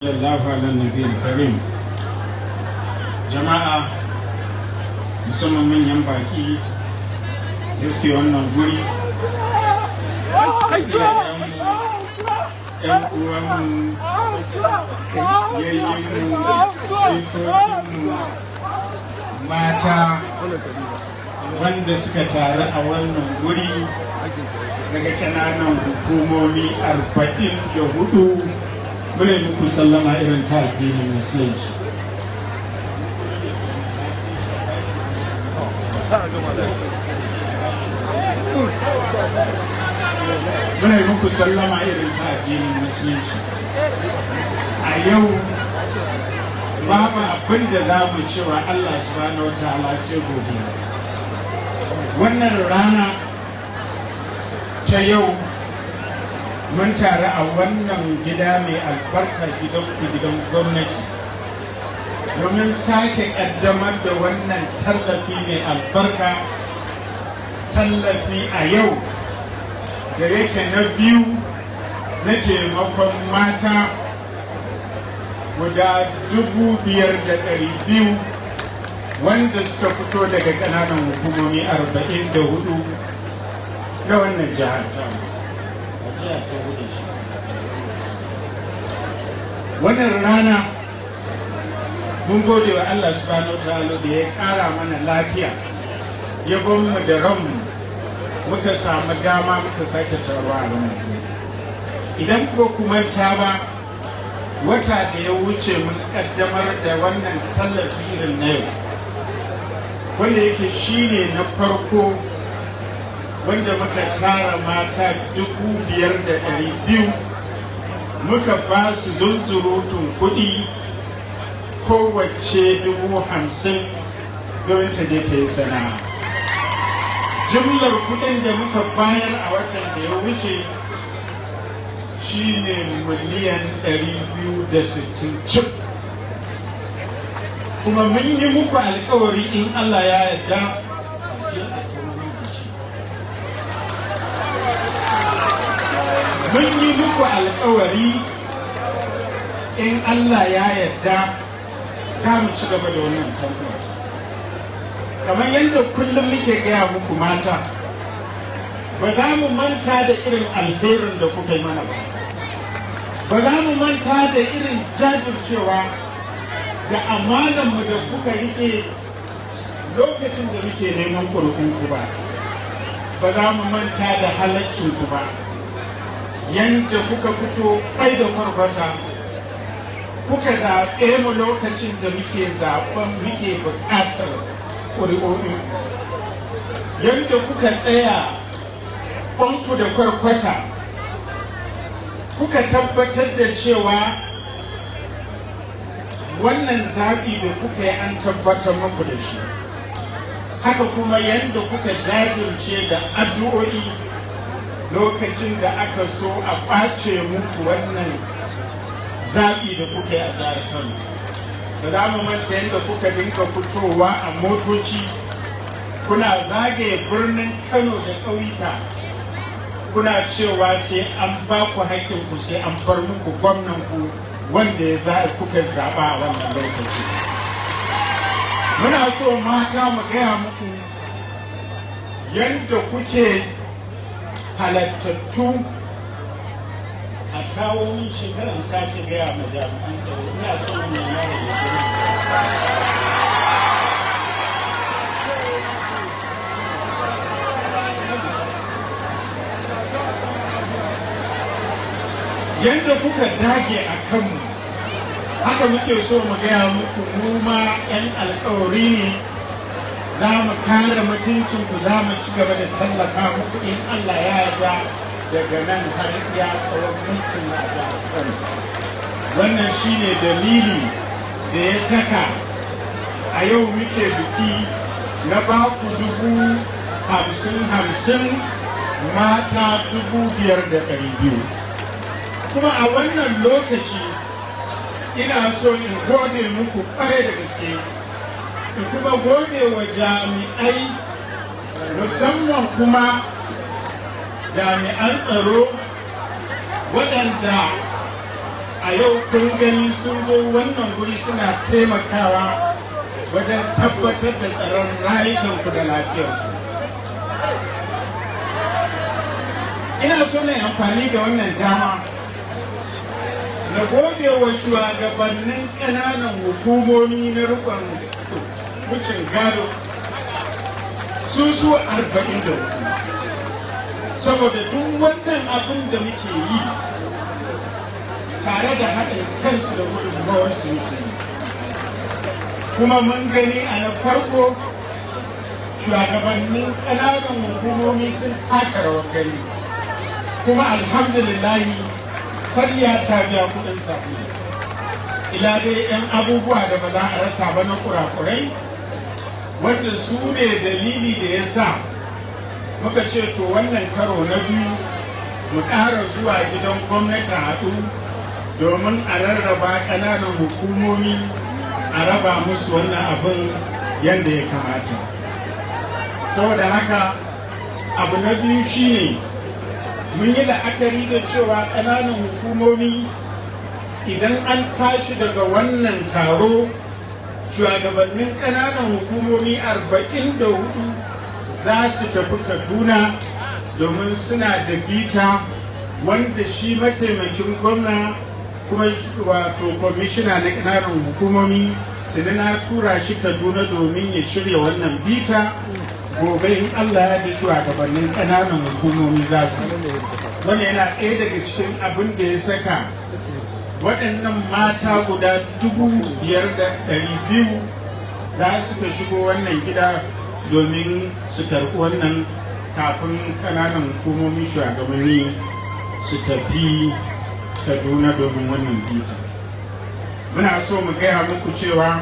Sallallahu ala nabiyil karim. Jama'a, musamman manyan baki da suke wannan guri, iyayenmu, yan uwanmu, yayyinmu, jikokinmu mata wanda suka taru a wannan guri daga ƙananan hukumomi 44, muna muku sallama irin ta addinin Musulunci. Muna yi muku sallama irin ta addinin Musulunci. A yau babu abin da za mu cewa Allah subhanahu wa ta'ala sai godiya. Wannan rana ta yau mun taru a wannan gida mai albarka, gidan ku, gidan gwamnati, domin sake ƙaddamar da wannan tallafi mai albarka, tallafi a yau da yake na biyu na taimakon mata guda 5,200 wanda suka fito daga ƙananan hukumomi 44 na wannan jihar tamu. Wannan rana mun gode wa Allah subhanahu wa ta'ala da ya ƙara mana lafiya, ya mu da ranmu, muka samu dama muka sake taruwa a wannan. Idan ko kuma ta ba wata da ya wuce, mun kaddamar da wannan tallafi irin na yau, wanda yake shine na farko wanda muka tara mata 5,200, muka ba su zunzurutun kuɗi, kowace 50,000, domin ta je ta yi sana'a. Jimlar kuɗin da muka bayar a watan da ya wuce shine miliyan 260 cif. Kuma mun yi muku alkawari, in Allah ya yarda, mun yi muku alkawari, in Allah ya yarda, za mu ci gaba da wannan tallafi. Kamar yadda kullum muke gaya muku, mata, ba za mu manta da irin alherin da kuka yi mana ba, ba za mu manta da irin jajircewa da amananmu da kuka rike lokacin da muke neman ƙuri'unku ba, ba za mu manta da halaccinku ba, yadda kuka fito kwai da kwarkwata kuka zaɓe mu lokacin da muke zaɓen, muke buƙatar ƙuri'o'in, yadda kuka tsaya kwanku da kwarkwata kuka tabbatar da cewa wannan zaɓi da kuka yi an tabbatar muku da shi. Haka kuma yadda kuka jajirce da addu'o'i lokacin da aka so a ƙwace muku wannan zaɓi da kuka yi a jihar Kano. Ba za mu manta yadda kuka dinga fitowa a motoci kuna zagaye birnin Kano da ƙauyuka, kuna cewa sai an ba ku haƙƙinku, sai an bar muku gwamnanku wanda ya za kuka zaɓa a wannan lokaci. Muna so mata mu gaya muku yadda kuke halattattu. A kawo min shekaran sake gaya ma jami'an tsaro, ina son wannan yaron ya. Yadda kuka dage a kanmu, haka muke so mu gaya muku, mu ma 'yan alkawari ne, za mu kare mutuncinku, za mu ci gaba da tallafa muku in Allah ya yarda, daga nan har iya tsawon mulkin a jihar Kano. Wannan shine dalili da ya saka a yau muke biki na baku 50,000 50, mata 5,200. Kuma a wannan lokaci ina so in gode muku ƙwarai da gaske, in kuma gode wa jami'ai, musamman kuma jami'an tsaro waɗanda A yau kun gani sun zo wannan guri suna taimakawa wajen tabbatar da tsaron rayukanku da lafiyarku. Ina so na amfani da wannan dama na gode wa shugabannin ƙananan hukumomi na rikon wucin gado su 44, saboda duk wannan abin da muke yi tare da haɗin kansu da gudunmawarsu muke yi. Kuma mun gani a na farko shugabannin ƙananan hukumomi sun taka rawar gani, kuma alhamdulillahi kwalliya ta biya kuɗin sabulu. Ila dai 'yan abubuwa da ba za a rasa ba na kurakurai, wanda su ne dalili da ya sa muka ce to wannan karo na biyu mu ƙara zuwa gidan gwamnati haɗu domin a rarraba ƙananan hukumomi, a raba musu wannan abin yadda ya kamata. Saboda haka, abu na biyu shine mun yi la'akari da cewa ƙananan hukumomi, idan an tashi daga wannan taro, shugabannin ƙananan hukumomi 44 za su tafi Kaduna domin suna da bita, wanda shi mataimakin gwamna kuma wato kwamishina na ƙananan hukumomi, tuni na tura shi Kaduna domin ya shirya wannan bita. Gobe in Allah ya da shugabannin ƙananan hukumomi za su. Wani yana ɗaya daga cikin abin da ya saka waɗannan mata guda 5,200 za su ka shigo wannan gida domin su karɓi wannan kafin ƙananan hukumomi shugabanni su tafi Kaduna domin wannan bita. Muna so mu gaya muku cewa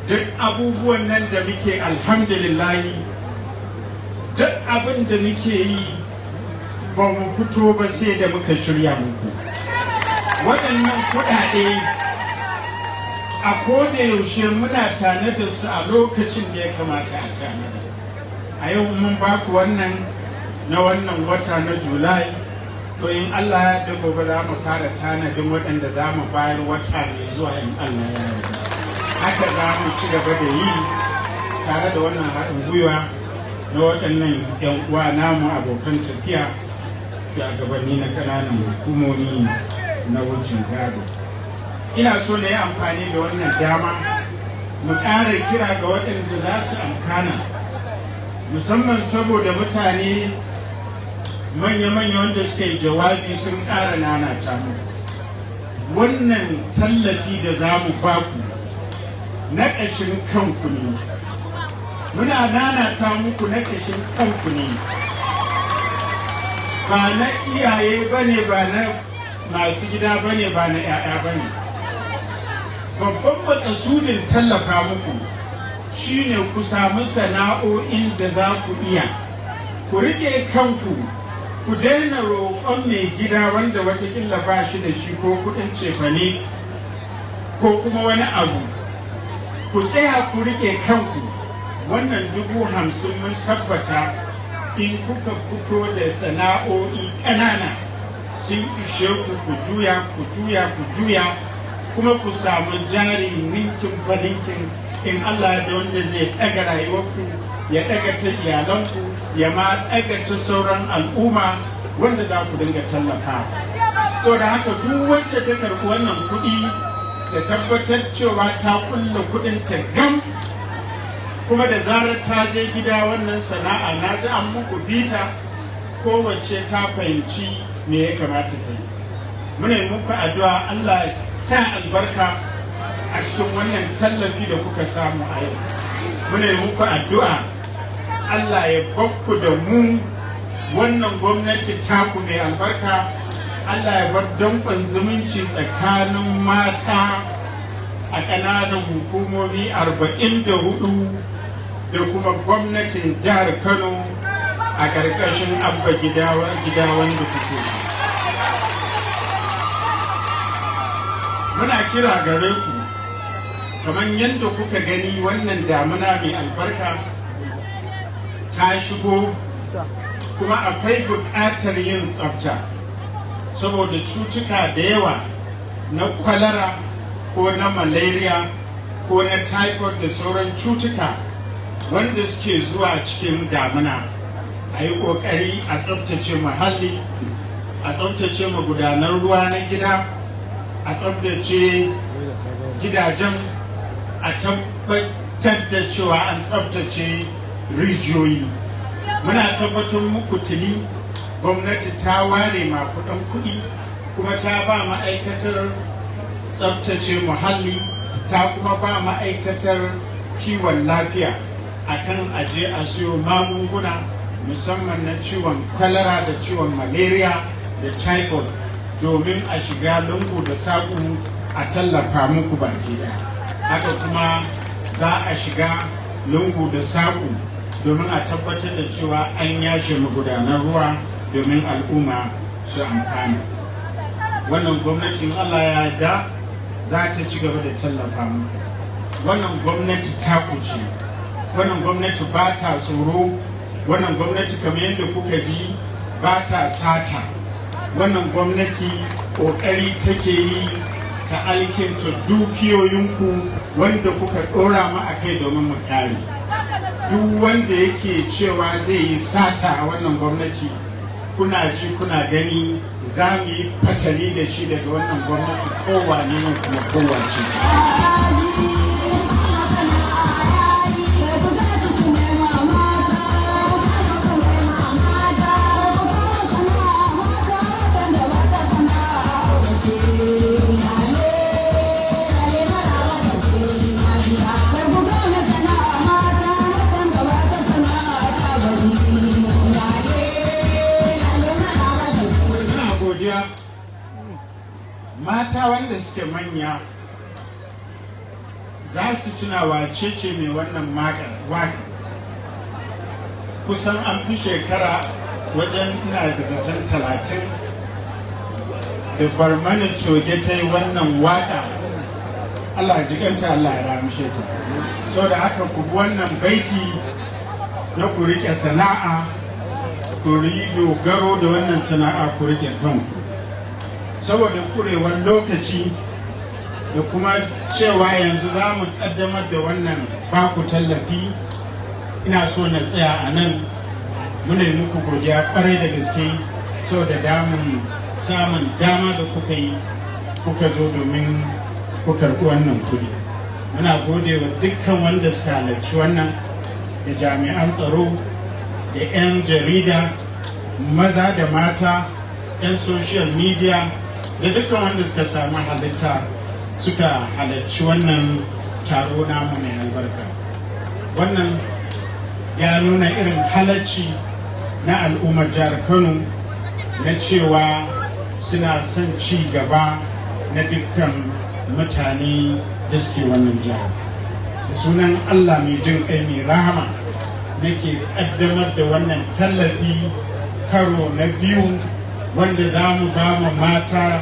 duk abubuwan nan da muke, alhamdulillahi, duk abin da muke yi ba mu fito ba sai da muka shirya muku. Waɗannan kuɗaɗe a koda yaushe muna tare da su a lokacin da ya kamata a tanada. A yau mun ba ku wannan na wannan wata na Julai, to in Allah ya da gobe za mu fara tanadin waɗanda za mu bayar wata mai zuwa in Allah ya yarda. Haka za mu ci gaba da yi tare da wannan haɗin gwiwa na waɗannan 'yan uwa namu, abokan tafiya, shugabanni na ƙananan hukumomi na wucin gado. Ina so na yi amfani da wannan dama mu ƙara kira ga waɗanda za su amfana, musamman saboda mutane manya-manya wanda suka yi jawabi sun ƙara nanata mu: wannan tallafi da za mu baku na ƙashin kanku ne. Muna nanata muku, na ƙashin kanku ne, ba na iyaye ba ne, ba na masu gida ba ne, ba na 'ya'ya ba ne. Babban makasudin tallafa muku shine ku samu sana'o'in da za ku iya ku riƙe kanku, ku daina roƙon mai gida wanda watakila ba shi da shi, ko kuɗin cefane ko kuma wani abu. Ku tsaya ku riƙe kanku. Wannan 50,000, mun tabbata in kuka fito da sana'o'i ƙanana sun ishe ku, ku juya, ku juya, ku juya, kuma ku samu jari ninkin ba ninkin in Allah da wanda zai ɗaga rayuwarku, ya ɗaga ta iyalanku, ya ma ɗaga ta sauran al'umma wanda za ku dinga tallafa. To da haka, duk wacce ta karɓi wannan kuɗi ta tabbatar cewa ta kulle kuɗin ta gam, kuma da zarar ta je gida wannan sana'a, na ji an muku bita, kowace ta fahimci me ya kamata ta yi. Muna yi muku addu'a, Allah sa albarka a cikin wannan tallafi da kuka samu a yau. Muna yi muku addu'a, Allah ya bakku da mu, wannan gwamnati taku mai albarka. Allah ya bar danƙon zumunci tsakanin mata a ƙananan hukumomi 44 da kuma gwamnatin jihar Kano a ƙarƙashin Abba gida wanda kuke. Muna kira gare ku, kamar yadda kuka gani wannan damuna mai albarka ta shigo, kuma akwai buƙatar yin tsafta saboda cutuka da yawa. na kwalara ko na malaria ko na typhoid da sauran cutuka wanda suke zuwa cikin damuna. A yi ƙoƙari a tsabtace muhalli, a tsabtace magudanan ruwa na gida, a tsabtace gidajen, a tabbatar da cewa an tsabtace rijiyoyi. Muna tabbatar muku, tuni gwamnati ta ware makudan kuɗi, kuma ta ba ma'aikatar tsabtace muhalli, ta kuma ba ma'aikatar kiwon lafiya akan aje a siyo magunguna, musamman na ciwon kwalara da ciwon malaria da typhoid, domin a shiga lungu da saƙo a tallafa muku baki ɗaya. Haka kuma za a shiga lungu da saƙo domin a tabbatar da cewa an yashe magudanan ruwa domin al'umma su amfana. Wannan gwamnatin, Allah ya yarda, za ta ci gaba da tallafa muku. Wannan gwamnati ta kuce, wannan gwamnati ba ta tsoro, wannan gwamnati, kamar yadda kuka ji, ba ta sata. Wannan gwamnati ƙoƙari take yi ta alkinta dukiyoyinku wanda kuka ɗora mu a kai domin mu kare. Duk wanda yake cewa zai yi sata a wannan gwamnati, kuna ji kuna gani, za mu yi fatali da shi daga wannan gwamnati, kowane ne kuma kowace. Muna godiya. Mata wanda suke manya za su tuna wace ce mai wannan waƙa. Kusan an fi shekara wajen, ina da zaton, 30 da Barmani Coge ta yi wannan waƙa. Allah jikanta, Allah ya rahamshe ta. So da haka ku bi wannan baiti na ku riƙe sana'a, ku yi dogaro da wannan sana'a, ku riƙe kanku. Saboda kurewar lokaci da kuma cewa yanzu za mu ƙaddamar da wannan baku tallafi, ina so na tsaya a nan. Muna yi muku godiya kwarai da gaske saboda damun samun dama da kuka yi kuka zo domin ku karɓi wannan kuɗi. Muna gode wa dukkan wanda suka halarci wannan, da jami'an tsaro, da 'yan jarida maza da mata, 'yan social media, da dukkan wanda suka samu halitta suka halarci wannan taro namu mai albarka. Wannan ya nuna irin halacci na al'ummar jihar Kano na cewa suna son ci gaba na dukkan mutane da suke wannan jihar. Da sunan Allah mai jin kai mai rahama nake ƙaddamar da wannan tallafi karo na biyu, wanda za mu ba mu mata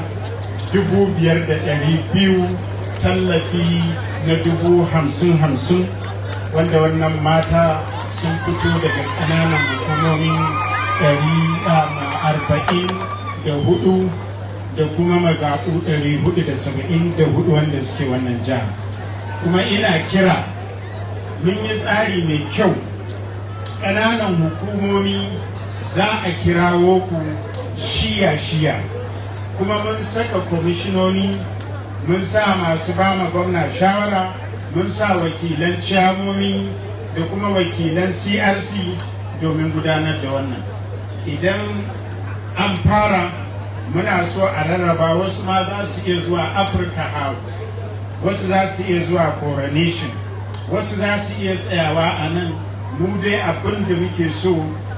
5,200 tallafi na 50,000 50, wanda wannan mata sun fito daga ƙananan hukumomi 44 da kuma mazaɓu 474 wanda suke wannan jiha. Kuma ina kira, mun yi tsari mai kyau, ƙananan hukumomi za a kirawo ku shiya-shiya, kuma mun saka kwamishinoni, mun sa masu ba ma gwamna shawara, mun sa wakilan ciyamomi da kuma wakilan CRC domin gudanar da wannan. Idan an fara, muna so a rarraba. Wasu ma za su iya zuwa Africa House, wasu za su iya zuwa Coronation, wasu za su iya tsayawa a nan. Mu dai abin da muke so,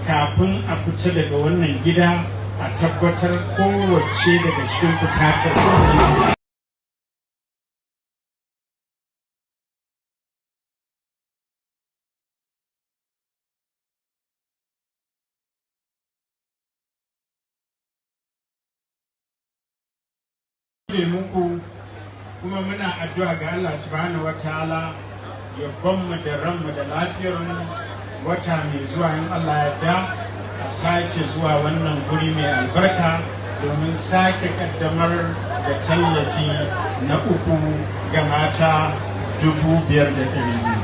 kafin a fita daga wannan gida, a tabbatar kowace daga cikin ku ta karɓi muku. Kuma muna addu'a ga Allah subhanahu wataala ya mu da ranmu da lafiyarmu, wata mai zuwa in Allah ya da a sake zuwa wannan guri mai albarka domin sake kaddamar ga tallafi na uku ga mata 5,200.